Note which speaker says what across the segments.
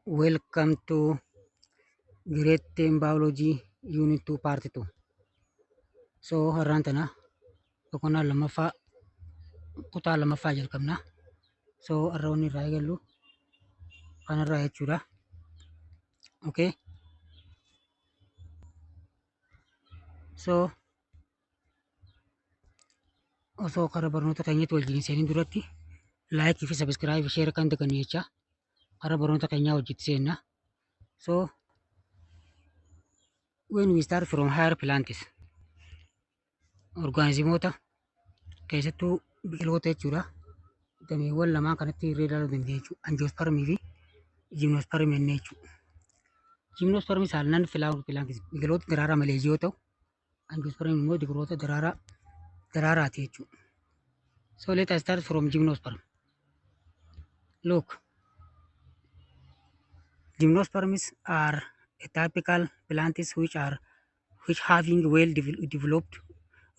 Speaker 1: Welcome to Grade 10 Biology Unit 2 Part 2. So har'aan tana boqonnaa lammaffaa kutaa lammaffaa jalqabna. So har'a wanni irraa eegallu kanarraa jechuudha. Okay. So osoo karaa barnoota keenyatti wajjin hin seenin duratti laayikii fi sabiskiraayib sheera kan dagannu jecha karaa barnoota keenyaa wajjitti seenna. So when we start from higher plants, orgaanizimoota keessattuu biqiloota jechuudha. Dameewwan lamaan kanatti hirree ilaaluu dandeenya jechuudha. Anjoosparmii fi jimnoosparmii jennee jechuudha. Jimnoosparmii saalnaan flower plants biqiloota daraaraa maleeyyii yoo ta'u, anjoosparmiin immoo biqiloota daraaraa daraaraati jechuudha. So let us start from gymnosperm. Look, gymnosperms are a typical plants which having well developed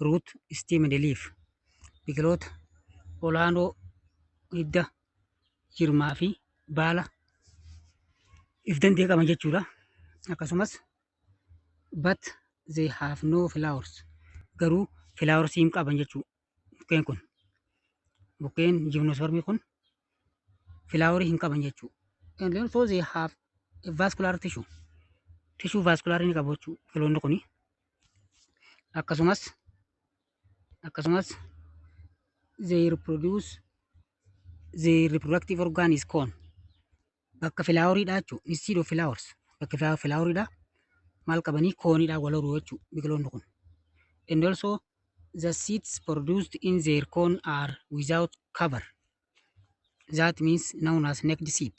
Speaker 1: root, stem and leaf. Biqiloota olaanoo hidda, jirmaa fi baala if danda'e qaban jechuudha. Akkasumas but they have no flowers. Garuu flowers hin qaban jechuudha. Mukkeen kun mukkeen gymnospermii kun filaaworii hin qaban jechuudha. And also they have a vascular tissue. Tissue vascular ni qabu jechuudha biqiloonni kuni. Akkasumas they reproduce, the reproductive organ is cone. Bakka filaaworiidha jechuudha. Instead of flowers. Bakka filaaworiidha maal qabanii kooniidhaan wal horuu jechuudha biqiloonni kun. And also the seeds produced in their cone are without cover. That means known as naked seed.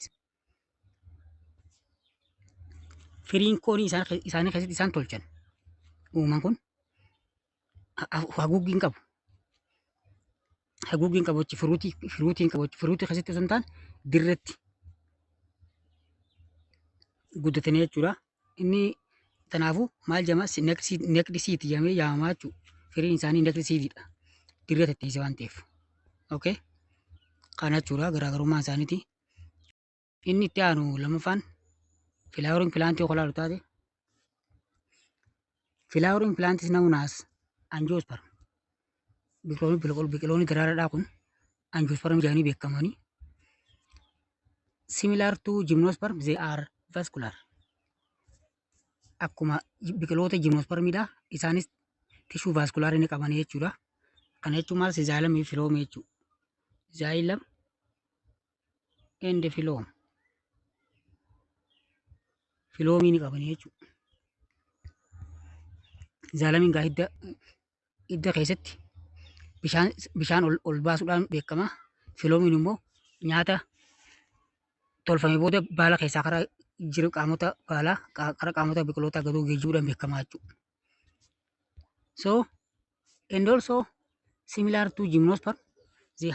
Speaker 1: Firiin koonii isaanii keessatti isaan tolchan uuman kun haguuggii hin qabu. Haguuggii hin qabu jechuudha. Firuutii hin qabu jechuudha. Firuutii keessatti osoo hin taane dirretti guddatanii jechuudha. Inni kanaafuu maal jedhama, naked seed jedhamee yaamamaa jechuudha. Firiin isaanii naked seedidha. Dirree tetteessee waan ta'eef. Okay. Kana jechuudha garaagarummaan isaaniiti. Inni itti aanu lammaffaan flowering plant yoo ilaalu taate, flowering plant is known as angiosperm. Biqiloonni daraaraadhaa kun angiosperm jedhanii beekamanii. Similar to gymnosperm, they are vascular. Akkuma biqiloota gymnospermiidha isaanis tissue vascular ni qabanii jechuudha. Kana jechuun maal, xylem fi phloem jechuudha. Xylem and phloem. Phloemii ni qabanii jechuudha. Xylemiin gaa hidda keessatti bishaan ol baasuudhaan beekama. Phloemiin immoo nyaata tolfame booda baala keessaa karaa jiru qaamota baalaa karaa qaamota biqilootaa gaduu geejjibuudhaan beekama jechuudha. So and also similar to gymnosperm, they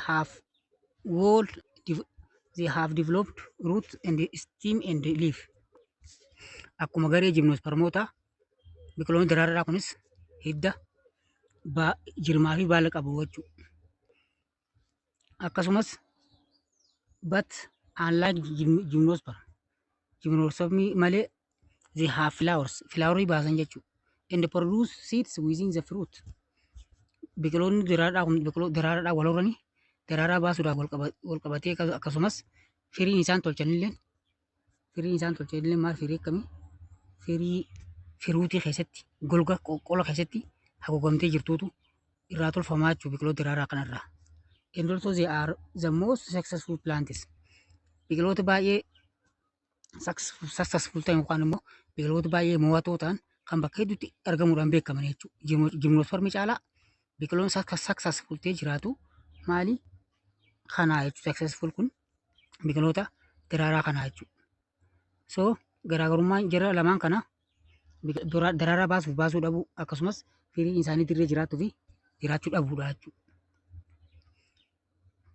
Speaker 1: have developed root and stem and leaf. Akkuma garee gymnospermoota biqiloonni daraaraadhaa kunis hidda, jirmaa fi baala qabu jechuudha. Akkasumas but unlike gymnosperm, gymnospermii malee, they have flowers, flowerii baasan jechuudha. And produce seeds within the fruit. Biqiloonni daraaraadhaa kun biqiloota daraaraadhaa wal horanii daraaraa baasuudhaaf wal qabatee, akkasumas firiin isaan tolchanillee maal, firii akkamii, firii firuutii keessatti golga qola keessatti haguugamtee jirtuutu irraa tolfamaa jechuudha biqiloota daraaraa kanarraa. And also they are the most successful plants. Biqiloota baay'ee successful ta'an yookaan immoo biqiloota baay'ee mo'atoo ta'an kan bakka hedduutti argamuudhaan beekaman jechuudha. Gymnospermii caalaa biqiloonni successful ta'ee jiraatu maali? Kanaa jechuudha. Successful kun biqiloota daraaraa kanaa jechuudha. So garaagarummaan jara lamaan kana daraaraa baasuuf baasuu dhabuu, akkasumas firiin isaanii dirree jiraattuu fi jiraachuu dhabuudha jechuudha.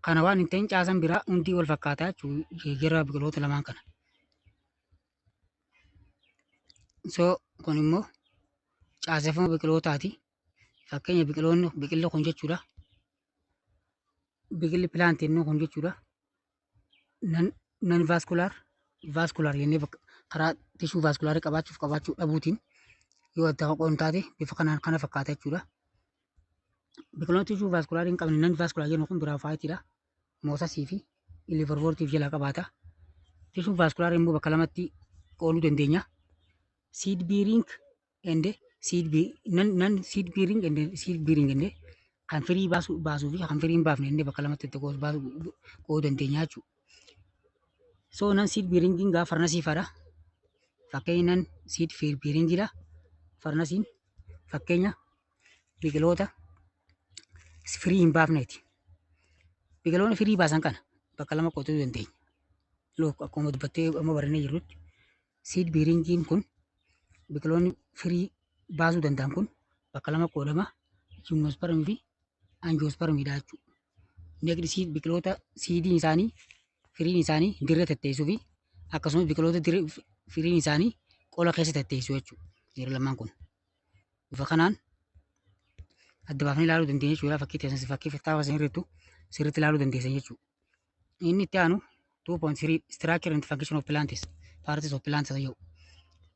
Speaker 1: Kana waan hin ta'in caasan biraa hundi wal fakkaataa jechuudha jara biqiloota lamaan kana. So kun immoo caaseffama biqilootaati. Fakkeenya biqiloonni biqilli kun jechuudha. Biqilli plant inni kun jechuudha. Non vascular Vascular jennee bakka karaa tissue vascularii qabaachuuf qabaachuu dhabuutiin yoo adda qoqqoodnu taate, bifa kanaan kana fakkaata jechuudha. Biqiloonni tissue vascularii hin qabne, non vascular jennu kun, bryophyteiidha. Mossesii fi liverwortiif jalaa qabaata. Tissue vascularii immoo bakka lamatti qooduu dandeenya. Seed bearing and seed non non seed bearing and seed bearing and kan firii baasuu fi kan firii hin baafne inni bakka lamatti itti qooduu dandeenya jechuudha. So non seed bearingiin gaa fernsii fa'aadha. Fakkeenya non seed bearingidha. Fernsiin fakkeenya biqiloota firii hin baafneeti. Biqiloonni firii baasan kana bakka lama qooduu dandeenya. Look, akkuma dubbattee amma barannee jirrutti, seed bearingiin kun, biqiloonni firii baasuu danda'an kun, bakka lama qoodama: gymnospermii fi angiospermiidha jechuudha. Naked seed, biqiloota seediin isaanii, firiin isaanii dirree tetteessuu fi akkasumas biqiloota firiin isaanii qola keessa tetteessuu jechuudha. Yeroo lamaan kun bifa kanaan adda baafnee ilaaluu dandeenya jechuudha. Fakkii teessan, fakkii kitaaba isin irrattu sirriitti ilaaluu dandeessan jechuudha. Inni itti aanu 2.3 structure and function of plants, parts of plants jedhu,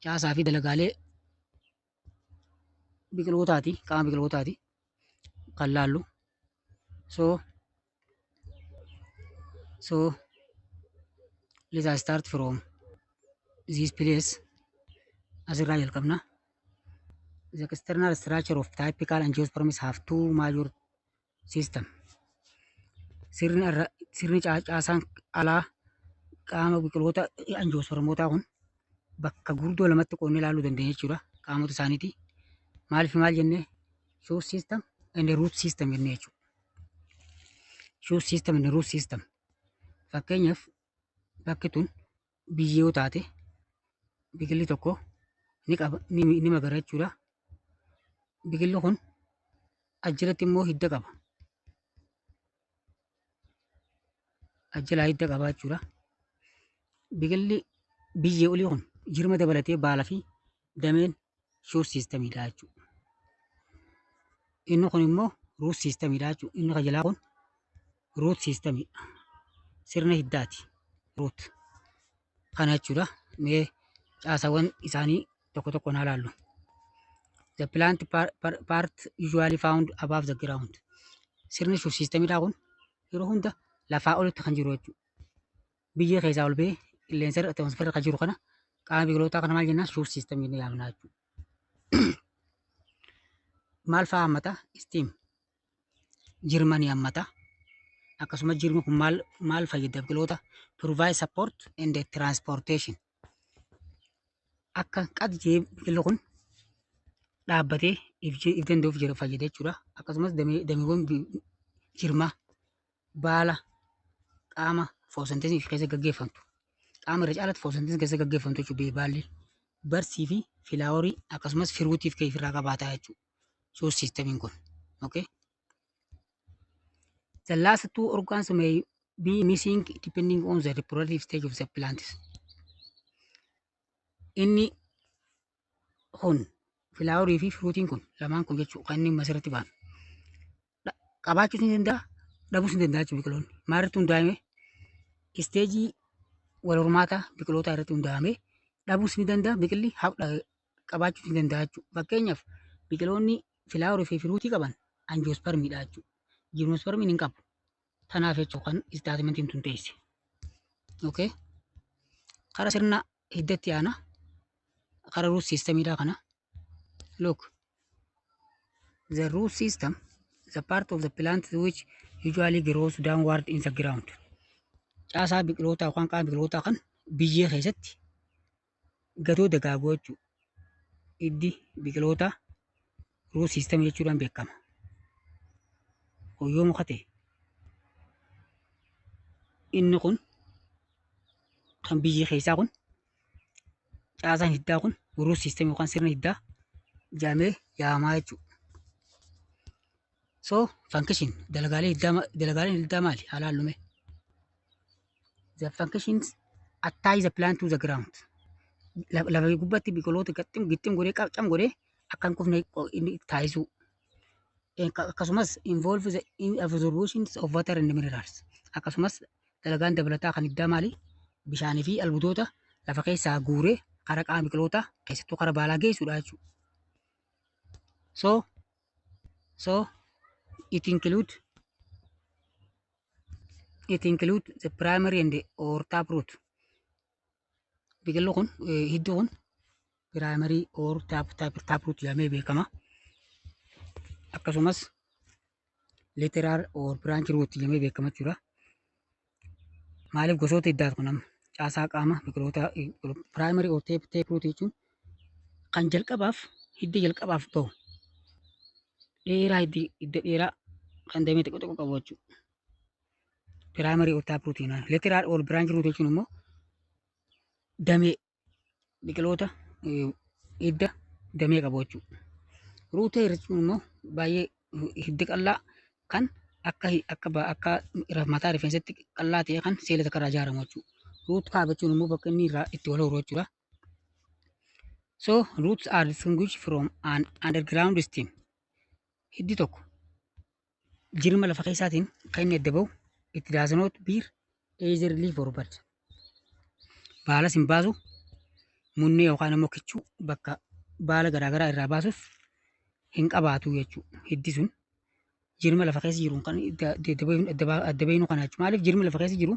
Speaker 1: caasaa fi dalagaalee biqilootaati, qaama biqilootaati kan laallu. So let us start from this place. Asirraa jalqabna. The external structure of typical angiosperms have two major system. Sirni caasaan alaa qaama biqiloota angiospermootaa kun bakka gurguddoo lamatti qoodnee ilaaluu dandeenya jechuudha. Qaamota isaaniiti. Maaliif maal jennee? Shoot system and root system jennee jechuudha. Shoot system and root system. Fakkeenyaaf, bakki tun biyyee yoo taate, biqilli tokko ni qaba, ni magara jechuudha. Biqilli kun achirratti immoo hidda qaba. Achirraa hidda qaba jechuudha. Biqilli biyyee olii kun jirma dabalatee baala fi dameen shoot systemiidha jechuudha. Inni kun immoo root systemiidha jechuudha. Inni kan jalaa kun root systemiidha. Sirna hiddaati. Root. Kana jechuudha. Mee caasaawwan isaanii tokko tokkoon haa ilaallu. The plant part usually found above the ground. Sirni shoot systemiidhaa kun yeroo hunda lafaa olitti kan jiru jechuudha. Biyyee keessaa ol ba'ee qilleensa irra, atmosfeera kan jiru kana, qaama biqilootaa kana maal jennaan? Shoot system jennee yaamna jechuudha. Maal fa'aa hammata? Stem. Jirma ni hammata. Akkasumas jirmi kun maal maal fayyada biqiloota? Provide support and transportation. Akka qad jee biqilli kun dhaabbatee if danda'uuf jira fayyada jechuudha. Akkasumas dameewwan jirmaa, baala, qaama photosynthesisii keessa gaggeeffamtu. Qaama irra caalatti photosynthesisii keessa gaggeeffamtu jechuudha baalli. Budsii fi flowerii akkasumas fruitiif kan ofirraa qabaataa jechuudha. Shoot systemiin kun. Okay. The last two organs may be missing depending on the reproductive stage of the plants. Inni kun flowerii fi fruitiin kun lamaan kun jechuudha kan inni asirratti ba'an. Qabaachuus ni danda'a, dhabuus ni danda'a jechuudha biqiloonni. Maalirratti hundaa'ame? Stageii wal hormaataa biqilootaa irratti hundaa'ame dhabuus ni danda'a, biqilli qabaachuus ni danda'a jechuudha. Fakkeenyaaf, biqiloonni flowerii fi fruitii qaban angiospermiidha jechuudha. Gymnospermiin hin qabu. Tanaaf jechuudha kan statementiin tun teesse. Okay. Kara sirna hiddatti aana. Kara root systemiidha kana. Look. The root system is a part of the plant which usually grows downward in the ground. Caasaa biqilootaa yookaan qaama biqilootaa kan biyyee keessatti gadoo dagaagoo jechuudha. Hiddi biqilootaa root system jechuudhaan beekama. Kun yoo muka ta'e, inni kun kan biyyee keessaa kun, caasaan hiddaa kun root system yookaan sirna hiddaa jedhamee yaamamaa jechuudha. So function, dalagaalee hiddaa, dalagaaleen hiddaa maali? Haa laallu mee. The functions: attach the plant to the ground. Lafa gubbaatti biqiloota gixxim gixxim godhee, cam godhee akka hin kufne inni taasisuu. Akkasumas involve the absorption of water and minerals. Akkasumas dalagaan dabalataa kan hiddaa maali? Bishaanii fi albuudota lafa keessaa guuree karaa qaama biqilootaa, keessattuu karaa baalaa geessuudha jechuudha. So it include the primary and the or tap root. Biqilli kun, hiddi kun primary or tap root jedhamee beekama. Akkasumas lateral or branch root jedhamee beekama jechuudha. Maaliif gosoota hiddaati kun amma caasaa qaama biqiloota? Primary or tap root jechuun kan jalqabaaf hidda jalqabaaf bahu, dheeraa, hidda dheeraa kan damee xiqqoo xiqqoo qabu jechuudha. Primary or tap root jennaan. Lateral or branch root jechuun immoo damee biqiloota hidda damee qabu jechuudha. Root hair jechuun immoo baay'ee hidda qal'aa kan akka mataa rifeensatti qal'aa ta'e kan seela takka irraa ijaaramu jechuudha. Root cap jechuun immoo bakka inni irraa itti wal horu jechuudha. So roots are distinguished from an underground stem. Hiddi tokko jirma lafa keessaatiin kan inni adda bahu, it does not bear either leaf or bud. Baalas hin baasu, munnee yookaan immoo kichuu bakka baala garaagaraa irraa baasus hin qabaatu jechuudha. Hiddi sun jirma lafa keessa jiru kan adda bahinu kana jechuudha. Maaliif jirmi lafa keessa jiru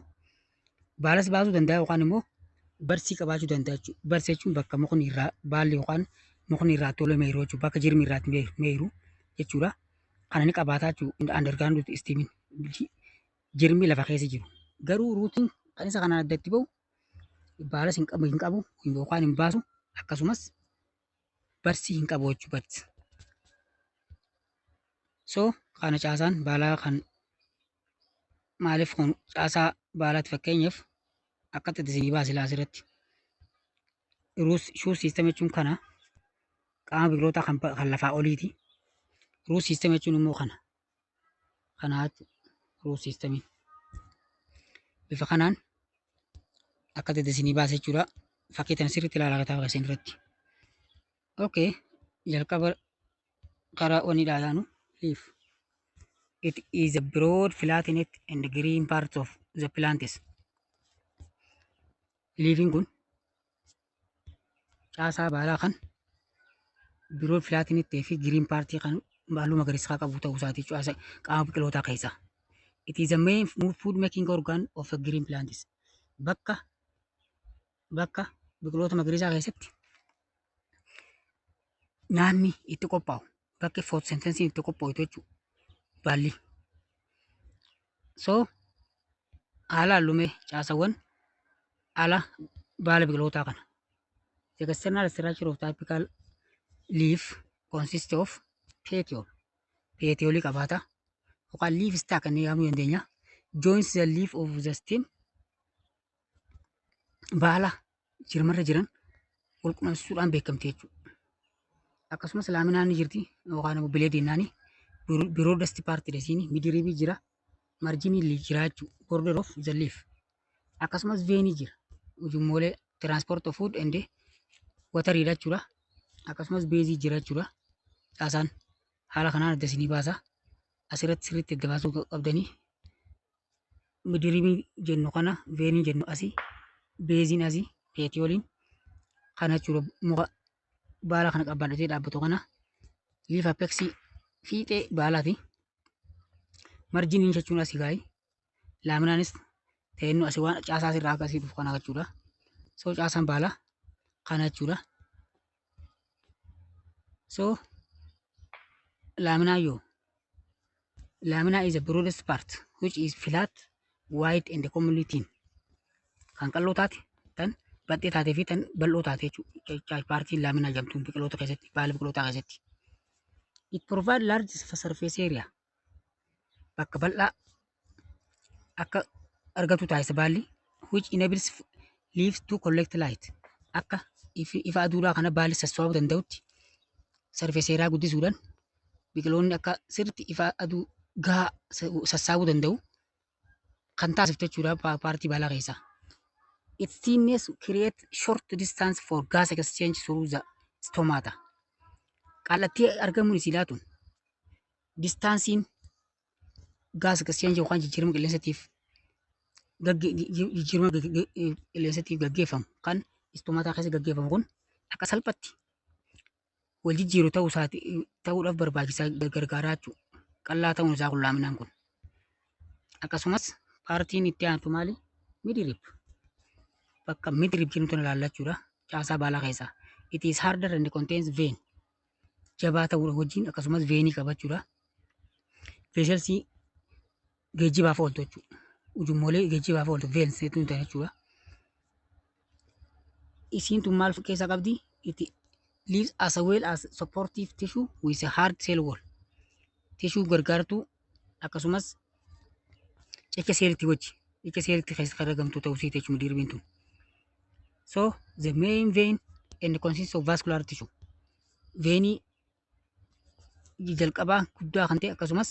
Speaker 1: baalas baasuu danda'a yookaan immoo barsii qabaachuu danda'a jechuudha. Barsii jechuun bakka mukni irraa baalli yookaan mukni irraa tole meeru jechuudha. Bakka jirmi irraa meeru jechuudha. Kana ni qabaataa jechuudha. Underground stemin jirmi lafa keessa jiru. Garuu rootiin kan isa kanaan addatti bahu baalas hin qabu yookaan hin baasu, akkasumas barsii hin qabu jechuudha. So kana caasaan baalaa kan maaliif kun caasaa baalaatti fakkeenyaaf akkatti isinii baase asirratti. Shoot system jechuun kana, qaama biqilootaa kan lafaa oliiti. Root system jechuun immoo kana. Kana jechuudha root systemiin. Bifa kanaan akkatti isinii baase jechuudha. Fakkii kana sirriitti ilaalaa kitaaba keessan irratti. Okay, jalqaba karaa waniidhaa yaanu, leaf. It is a broad, flattened and green part of the plants. Leafiin kun caasaa baalaa kan broad, flattened ta'ee fi green partii kan halluu magariisaa qabu ta'uu isaati jechuudha qaama biqilootaa keessaa. It is the main food making organ of a green plants. Bakka biqiloota magariisaa keessatti nyaanni itti qophaa'u, bakki photosynthesisiin itti qophaa'u jechuudha baalli. So haala hallumee caasawwan ala baala biqilootaa kana. The external structure of typical leaf consists of petiole. Petiole qabaata. Yookaan leaf stalk kan jedhamuu dandeenya. Joins the leaf of the stem. Baala jirmarra jiran wal qunnamsiisuudhaan beekamti jechuudha. Akkasumas laminaan ni jirti yookaan immoo bladeiin naani broadest part dhesiini midribii jira, marginii jira jechuudha, border of the leaf. Akkasumas veinii jira, ujummoolee transport of food and wateriidha jechuudha. Akkasumas baseii jira jechuudha. Caasaan haala kanaan adda isinii baasa. Asirratti sirriitti adda baasuu qabdanii, midribii jennu kana, veinii jennu asii, baseiin asii, petioleiin kana jechuudha. Muka baala kana qabbaadhatee dhaabbatu kana leaf apexii, fiixee baalaati. Marginiin jechuun asii gaayi. Laminaanis ta'ennu asii waan caasaa asirraa akkasii dhufu kana jechuudha. So caasaan baalaa kana jechuudha. So lamina yoo lamina is the broadest part which is flat, wide and commonly thin. Kan qal'oo taate, tan baxxee taatee fi tan bal'oo taate jechuudha. Partiin lamina jedhamtuun biqiloota keessatti, baala biqilootaa keessatti. It provide large surface area. Bakka bal'aa akka argatu taasisa baalli, which enables leaves to collect light. Akka ifa aduudhaa kana baalli sassaabuu danda'utti surface area guddisuudhaan biqiloonni akka sirriitti ifa aduu gahaa sassaabuu danda'u kan taasiftu jechuudha partii baalaa keessaa. Its thinness create short distance for gas exchange through the stomata. Qal'attee argamuun isii laatuun distanceiin gas exchange yookaan jijjiirama qilleensatiif Jijjiirama qilleensatti gaggeeffamu kan stomata keessa gaggeeffamu kun akka salphatti wal jijjiiru ta'uu isaati ta'uudhaaf barbaachisaa gargaaraa jechuudha. Qal'aa ta'uun isaa kun, laminaan kun. Akkasumas partiin itti aantu maali? Midrib. Bakka midrib jennu tana ilaallachuudha. Caasaa baalaa keessaa. It is harder and contains vein. Jabaa ta'uudha wajjin akkasumas veinii qabachuudha. Vesselsii geejjibaaf ooltu jechuudha. Ujummoolee geejjibaaf ooltu veins jettuun ta'an jechuudha. Isiin tun maal keessaa qabdi? It leaves as well as supportive tissue with a hard cell wall. Tissue gargaartuu akkasumas cicha seelitti wajji cicha seelitti keessa kan argamtu ta'uu isiiti jechuudha midribiin tun. So the main vein and consists of vascular tissue. Veinii jalqabaa guddaa kan ta'e akkasumas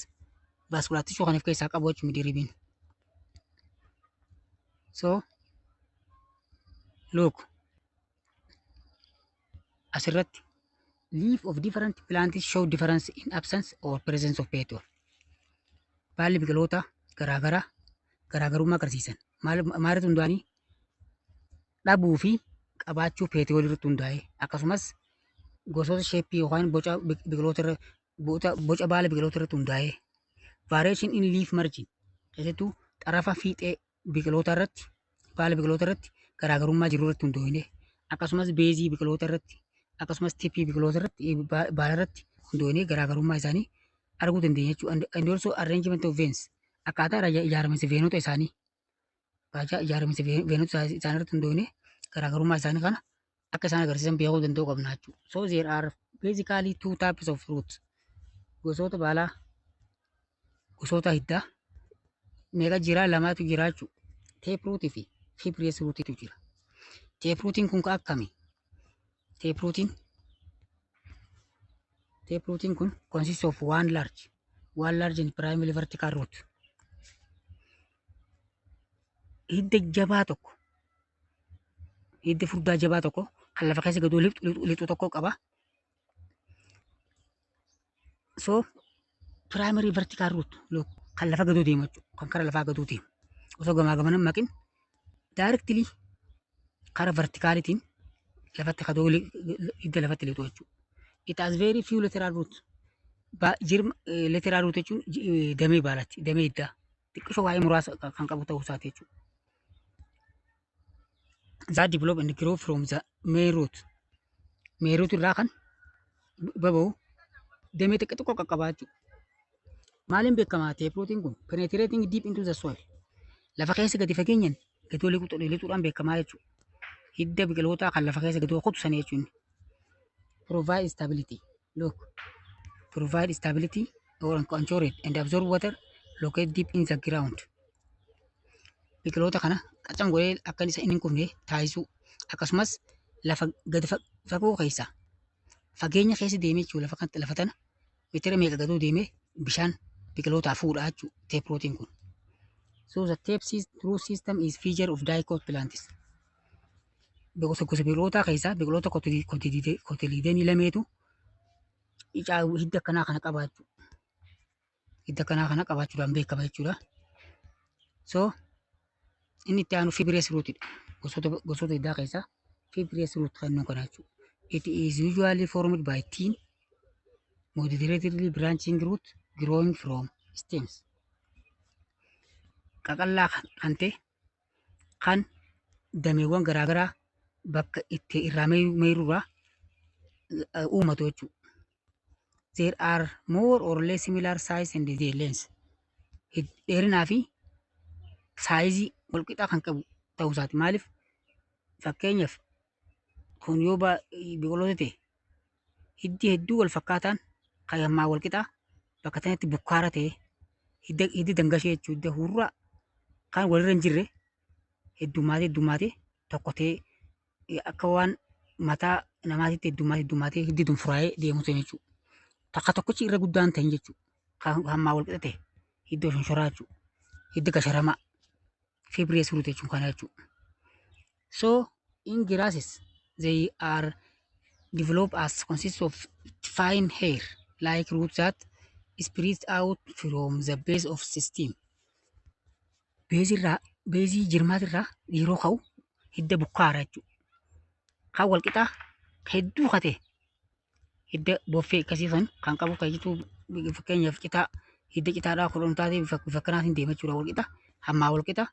Speaker 1: vascular tissue kan of keessaa qabu jechuudha midribiin. So look, asirratti leaf of different plants show difference in absence or presence of petiole. Baalli biqiloota garaagaraa garaagarummaa agarsiisan maalirratti hundaa'anii? Dhabuu fi qabaachuu petiole irratti hundaa'e, akkasumas gosoota shapeii yookaan boca biqiloota irra boca baala biqiloota irratti hundaa'e, variation in leaf margin, keessattuu xarafa fiixee biqiloota irratti, baala biqiloota irratti garaagarummaa jiru irratti hundoofne, akkasumas baseii biqiloota irratti, akkasumas tipii biqiloota irratti, baala irratti hundoofne garaagarummaa isaanii arguu dandeenya jechuudha. And also arrangement of veins, akkaataa ijaaraminsa veinota isaanii, akkaataa ijaaraminsa veinota isaanii irratti hundoofne garaagarummaa isaanii kana akka isaan agarsiisan beekuu danda'uu qabna jechuudha. So there are basically two types of roots. Gosoota baalaa, gosoota hiddaa meeqa jira? Lamaatu jira jechuudha. Tap rootii fi fibrous rootiitu jira. Tap rootiin kun akkami? Tap rootiin kun consists of one large and primary vertical root. Hidda jabaa tokko, hidda furdaa jabaa tokko kan lafa keessa gadi lixu tokko qaba. So primary vertical root, look, kan lafa gaduu deemu jechuudha. Kan kara lafaa gaduu deemu. Osoo gamaa gamana maqin directly kara verticalitiin lafatti kadoo hidda lafatti lixu jechuudha. It has very few lateral roots. Jirma lateral root jechuun damee baalaati, damee hiddaa. Xiqqishoo waa'ee muraasa kan qabu ta'uu isaati jechuudha. That develop and grow from the main root. Main root irraa kan baba'u damee xiqqoo xiqqoo qaqqabaa jechuudha. Maaliin beekamaa taprootiin kun? Penetrating deep into the soil. Lafa keessa gadi fageenyaan gadi lixuudhaan beekamaa jechuudha. Hidda biqilootaa kan lafa keessa gadi kutusanii jechuudha. Provide stability. Look. Provide stability or anchorage and absorb water located deep in the ground. Biqiloota kana qacam godhee akka isa inni hin kufne taasisuu, akkasumas lafa gadi fagoo keessa fageenya keessa deemee jechuudha, lafa kan lafa tana meetira meeqa gaduu deemee bishaan biqilootaa fuudha jechuudha taprootiin kun. So the tap root system is feature of dicot plants. Gosa gosa biqilootaa keessaa biqiloota cotyledonii lameetu hidda akkanaa kana qaba jechuudha. Hidda akkanaa kana qabaachuudhaan beekama jechuudha. So inni itti aanu fibrous rootidha. Gosoota gosoota hiddaa keessaa fibrous root kan kana jechuudha. It is usually formed by thin, moderately branching root growing from stems. Qaqallaa kan ta'e kan dameewwan garaagaraa bakka itti irraa meerurraa uumatu jechuudha. There are more or less similar size and their length. Dheerinaa fi sizeii walqixaa kan qabu ta'uu isaati. Maaliif, fakkeenyaaf kun yoo biqiloota ta'e, hiddi hedduu wal fakkaataan kan hammaa wal qixaa bakka kanatti bukkaara ta'e, hidda hiddi dangashee jechuudha, hidda hurraa kan walirra hin jirre heddummaatee heddummaatee tokko ta'ee akka waan mataa namaatitti heddummaatee heddummaatee hiddi tun furaa'ee deemu sun jechuudha. Takka tokkichi irra guddaan ta'in jechuudha. Kan hammaa wal qixa ta'e hidda shonshoraa jechuudha. Hidda gasharamaa fibrous root jechuun kana jechuudha. So in grasses they are developed as consists of fine hair like roots that spread out from the base of stem. Baseii irraa Base jirmaatirraa yeroo ka'u hidda bukkaara jechuudha. Kan wal qixaa hedduu kate hidda boffee akkasii san kan qabu kan jechuun, fakkeenyaaf citaa, hidda citaadhaa kudhan taatee bifa akkanaatiin deema jechuudha. Wal qixa, hammaa wal qixa,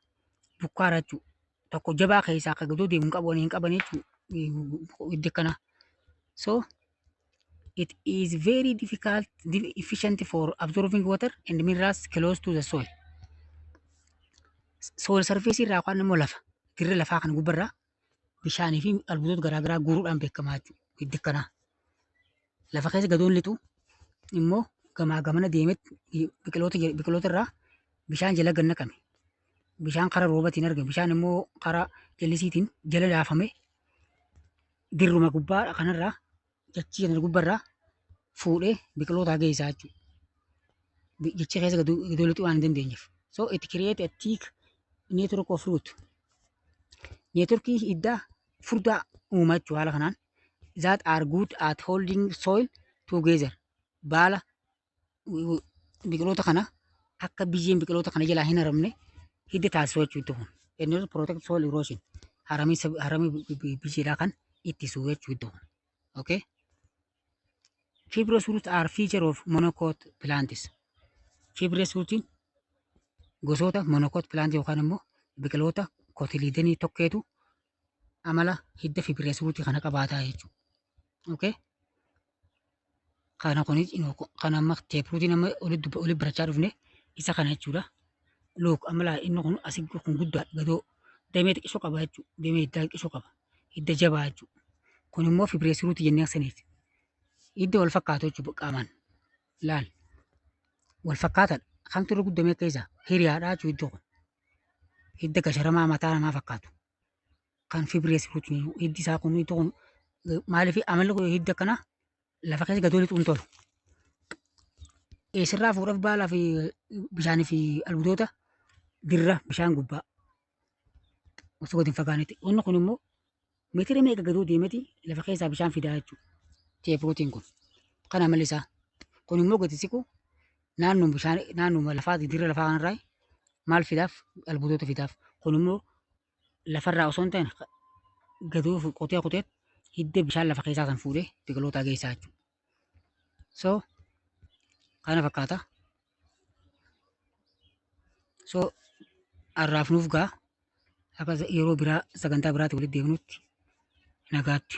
Speaker 1: bukkaara jechuudha. Tokko jabaa keessaa akka gadoo deemu hin qabu, hin qaban jechuudha hiddi akkanaa. So it is very difficult efficient for absorbing water and minerals close to the soil. Soil surface irraa yookaan immoo lafa dirra lafaa kan gubbarraa bishaanii fi albuudota garaagaraa guuruudhaan beekamaa jechuudha hiddi akkanaa. Lafa keessa gadoon lixu immoo gamaa gamana deemetti biqiloota irraa bishaan jala gad naqame. Bishaan karaa roobatiin argame. Bishaan immoo karaa jallisiitiin jala laafame dirruma gubbaa kanarraa, dachii kana gubbarraa fuudhee biqilootaa geessaa jechuudha. Dachii keessa gadoo lixuu waan hin dandeenyeef. So it create a thick network of root. Networkii hiddaa furdaa uuma jechuudha haala kanaan. That are good at holding soil together. Baala biqiloota kana akka biyyeen biqiloota kana jalaa hin haramne hidda taasisu jechuudha kun. Inni protect soil erosion. Haramii biyyeedhaa kan ittisu jechuudha kun. Okay. Fibrous roots are feature of monocot plants. Fibrous rootiin gosoota monocot plant yookaan immoo biqiloota cotyledonii tokkeetu amala hidda fibrous rootii kana qabaataa jechuudha. Okay. Kana kunis kan amma taprootiin amma olitti barachaa dhufne isa kana jechuudha. Look, amala inni kun asii kun guddaa gadoo damee xiqqisoo qaba jechuudha. Damee hiddaa xiqqisoo qaba. Hidda jabaa jechuudha. Kun immoo fibrous rootii jennee saniiti. Hidda wal fakkaatu jechuudha qaamaan. Laal. Wal fakkaataadha. Kamtu irra guddamee akka isa hiriyaadha jechuudha hiddi kun. Hidda gasharamaa mataa namaa fakkaatu. Kan fibrous rootii hiddi isaa kun, hiddi kun maaliif amalli hidda akkanaa lafa keessa gadoo lixuun tolu. Eessarraa fuudhaaf baalaa fi bishaanii fi albuudota? Dirra bishaan gubbaa. Osoo gadi hin fagaanetti. Inni kun immoo meetira meeqa gadoo deemeti lafa keessaa bishaan fidaa jechuudha. Taprootiin kun. Kana amalli isaa. Kun immoo gadi siqu naannoo bishaan, naannoo lafaa, dirra lafaa kanarraa maal fidaaf? Albuudota fidaaf. Kun immoo lafarraa osoo hin ta'in gadoo qotee qotee hidda bishaan lafa keessaa san fuudhee biqiloota geessaa jechuudha. So kana fakkaata. So har'aaf nuuf ga'a. Akka yeroo biraa sagantaa biraatti walitti deebinutti nagaatti.